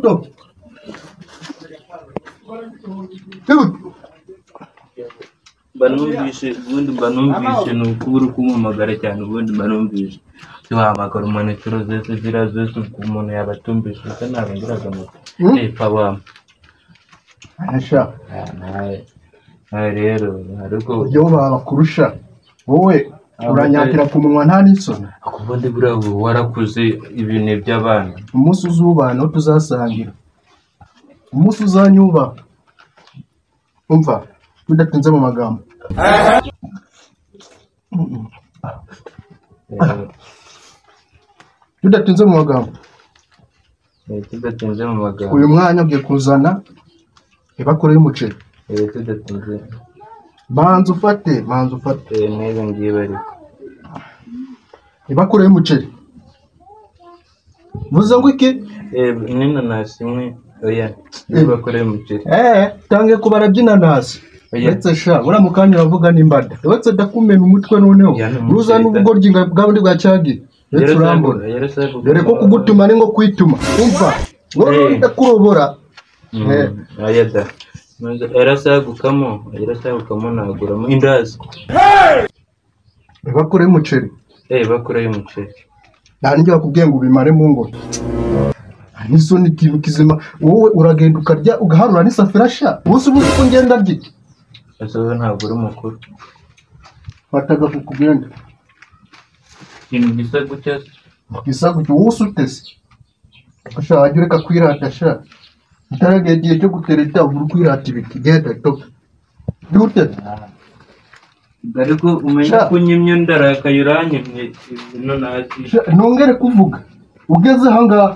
Toka. Banumvishe ubundi banumvishe ni ukubura kumpamagara cyane ubundi banumvishe tuhamagara umuntu inshuro zose ziriya zose ubwo umuntu yabatumbishe gusa ntabwo ngiraga moto epfa wa Asha nawe rero ariko ujya wubaha bakurusha wowe uranyakira ku munwa nta n'isoni. Ubundi buriya ubu warakuze ibintu by'abana. Umunsi uzubaha niwo tuzasangira, umunsi uzanyubaha. Umva tudatinze mu magambo, tudatinze mu magambo, tudatinze mu magambo, uyu mwanya ugiye kuzana ibakure y'umuceri. Tudatinze. Banza ufate, banza ufate. N'ibi ngibi ariko ibakure y'umuceri vuze ngo iki? N'inanasi imwe. Oya, ibakure y'umuceri. Tange kubara by'inanasi. Uretse sha uriya mu kanya uravuga n'imbada, uretse ndakumena umutwe noneho ruzana ubugoryi bwa bundi bwa cyagiye. Uretse urambona dore ko kugutuma ni nko kwituma. Umva wowe ndakurobora. Oya da yarasagukamo, yarasagukamo naguramo indazi. Ibakure y'umuceri. Ibakure y'umuceri. Nta n'ibyo bakubwiye ngo ubimare mu ngo. N'isoni ikintu kizima wowe uragenda ukarya ugaharura n'isafuriya sha. Ubusa ubuze uko ngenda ndya. Ese wowe ntabwo uri mukuru. Fata agafuka ugende. Ikintu gisa gutya. Gisa gutya wowe usutese. Sha wajya ureka kwirata sha. Utaragera igihe cyo gutereta uri kwirata ibiti. Genda toka. Dute. Ariko umenya ko unyimye ndarakaye uranyimye inanasi. Nongere kuvuga ugeze aha ngaha.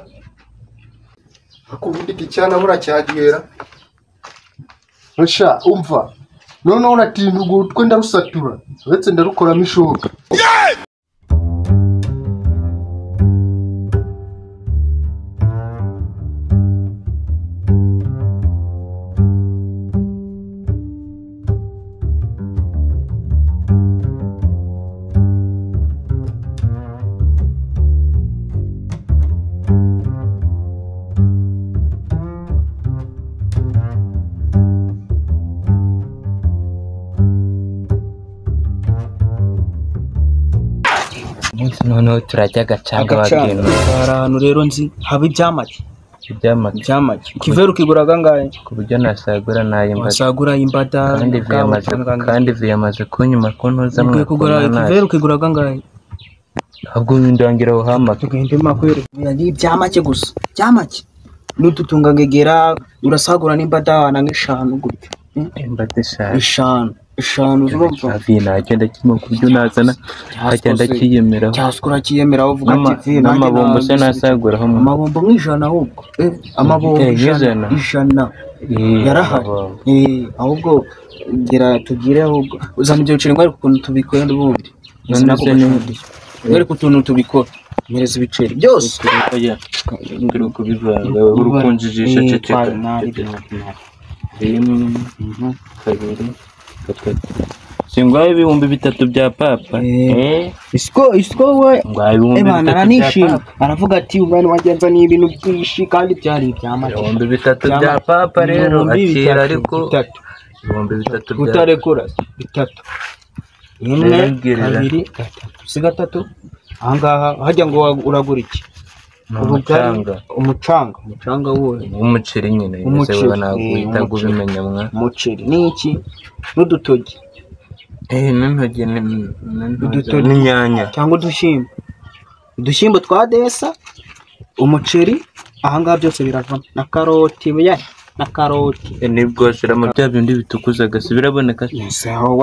Akuvuga iki cyana buracyagera. Sha umva. Noneho uratinda ugutwe ndarusatura. Uretse ndarukoramo ishoka. Noneho turajya agacanga wabwira. Hari ahantu rero nzi haba ibyamake. Ibyamake. Ibyamake. Ikiveru kigura kangahe? Ku buryo nasagura nayo imbada. Wasagura imbada. Kandi viyamaze kunyuma ko ntuza mwe. Kugura ikiveru kigura kangahe? Ahubwo ndangira aho hamake. Tugende makwere. Ni ibyamake gusa. Ibyamake. Nututunga ngegera urasagura n'imbada na nk'eshanu gutyo. Imbada eshanu. Eshanu. Eshanu zurumva. Nagenda kimwe ku byo nazana agenda kiyemeraho. Cyasukura kiyemeraho uvuga ati n'amabombo se nasaguraho amabombo nk'ijana ahubwo. Amabombo ijana. Yarahari. Ahubwo ngira tugire ahubwo uzana ibyo biceri ngo ariko ukuntu tubikora n'ubundi. Ariko utuntu tubikora. Mpereza ibiceri byose. Ngira kubivanga urukunjijisha ceceka. 1 2 3. Singwaye 3000 bya papa. Isiko we aranishima aravuga ati umwana wagenza ni ibintu byinshi kandi byari ibyamake. 3000 bya papa rero akira ariko 3000 bya utarekura bitatu. 1 2 3 si gatatu. Ahangaha hajya ngo uragura iki? Umucanga. Umucanga wowe umuceri nyine ese ntabwo uhita ubimenya mwa. Umuceri ni iki? N'udutogi. N'intogi n'inyanya cyangwa udushyimbo. Udushyimbo twa desa, umuceri, ahangaha byose biravamo na karoti ya na karoti. Nibwo shiramo bya bindi bitukuzaga se biraboneka.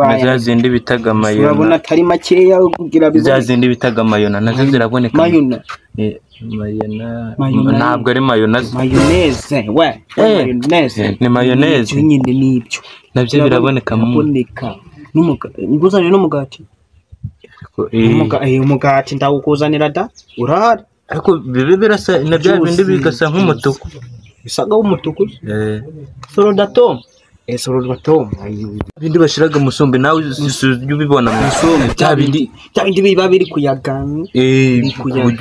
Na za zindi bitaga mayona. Urabona atari makeya kugira biza. Za zindi bitaga mayona nazo ziraboneka. Mayona. Mayona ntabwo ari mayonnaise. Mayonnaise we. Mayonnaise. Ni mayonnaise. Nyine nibyo. Nabyo biraboneka mu. Biraboneka. Nguzanire n'umugati. Umugati ndawukuzanira da urahari. Ariko bibe birasa na bya bindi bigasa nk'umutuku. Bisaga umutuku. Sorodatom. Sororwa Tom. Bindi bashiraga musombe nawe ubibona musombe bya bindi biba biri kuyaga.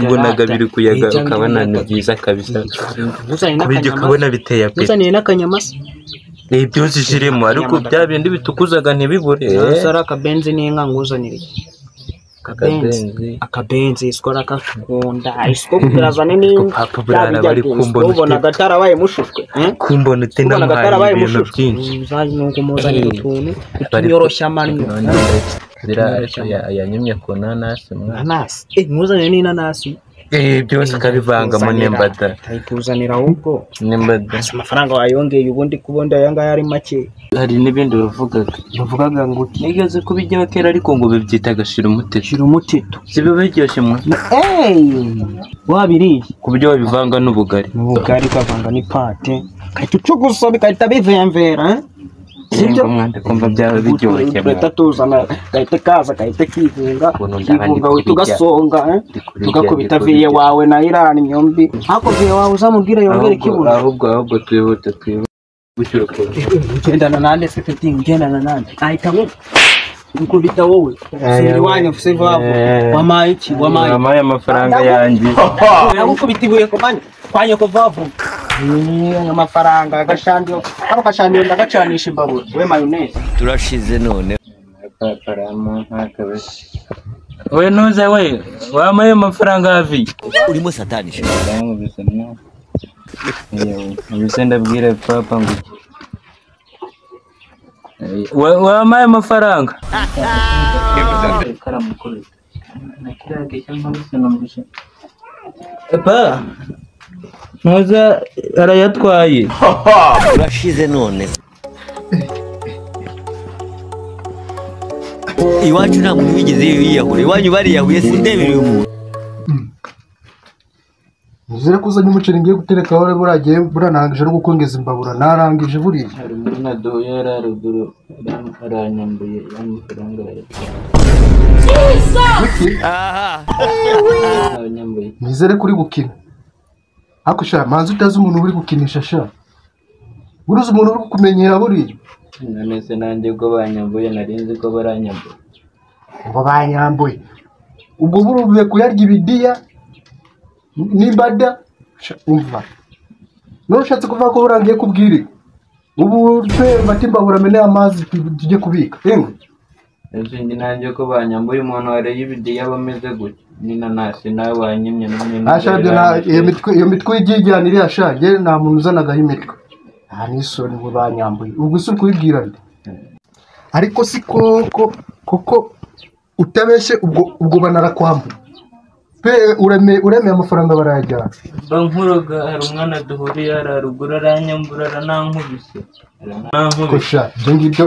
Ubonaga biri kuyaga ukabona ni byiza kabisa. Kubijya ukabona biteye apeti. Uzaniye n'akanyamasa. Byose shiremo ariko bya bindi bitukuzaga ntibibure. Sara akabenzi n'inka nguzanire. Akabenzi iskora kakunda isiko kurazane ni papa burara bari kumbona ubona gatarabaye mushushwe kumbona utenda gatarabaye mushushwe nuko muzanire utuntu tunyoroshya amano yanyumye ku nanasi nanasi muzanire n'inanasi byose ukabivangamo n'imbada ayikuzanira ahubwo n'imbada amafaranga wayongeye ubundi kubonda aya ngaya ari make. Hari n'ibindi bavugaga ngo nigeze kubijyaho kera ariko ngo bibyita agashira umuteto. Shira umuteto si biba biryoshye mwa wabiriye ku buryo babivanga n'ubugari ukavanga n'ipate kahita ucugusa bigahita bivemvera. Sibyo kumva byaba biryoshye mwa tuzana gahita kaza gahita kivunga tugasonga tugakubita viye wawe na Iran myombi hako viye wawe uzamubwira yongere kibuno ahubwo twihute ugendana nande se peti ugendana nande ahita nkubita wowe sindi wanyu mfise vavo wamaye iki wamaye amafaranga yanjye nakukubita ibuye komanya kwanye ko vavo amafaranga agashandiyo karo kashandiyo ndagacanisha imbabura we mayonnaise turashize none we ntuze we wamaye amafaranga hafi urimo satani ubise ndabwira papa ngo wamaye amafaranga pa ntuza arayatwaye urashize none iwacu nta muntu wigeze yiyahura iwanyu bariyahuye sindemereye umuntu. Nizere ko uzanye umuceri ngiye gutereka aho buragiye buranangije no gukongeza imbabura narangije buriya. Hari umuntu aduhuye araruguru aranyambuye amafaranga arayatwaye. Nizere ko uri gukina. Ariko sha manzi utazi umuntu uri gukinisha sha. Buruzi umuntu uri kumenyera buriya. None se nanjye ubwo banyambuye narinzi ko baranyambuye. Ngo banyambuye. Ubwo buruvuye kuyarya ibidiya n'imbada umva. None ushatse kuvuga ko burangiye kubwira. Ubu twe batimbabura mene amazi tujye kubika. Yemwe. Ese njye nanjye ko banyambuye umuntu wareye ibidiya bameze gutya. N'inanasi nawe wanyimye n'umwe. Ashabye na iyo mitwe igijyana iri ashaje nta muntu uzanagaho imitwe. Nta n'isoni ngo banyambuye. Ubwo se ukubwira nde? Ariko si koko koko utabeshye ubwo banarakwambuye. Pe uremeye amafaranga barayajyana. Bankuroga hari umwana duhuriye araruguru aranyambura aranankubise. Kosha ibyo ngibyo.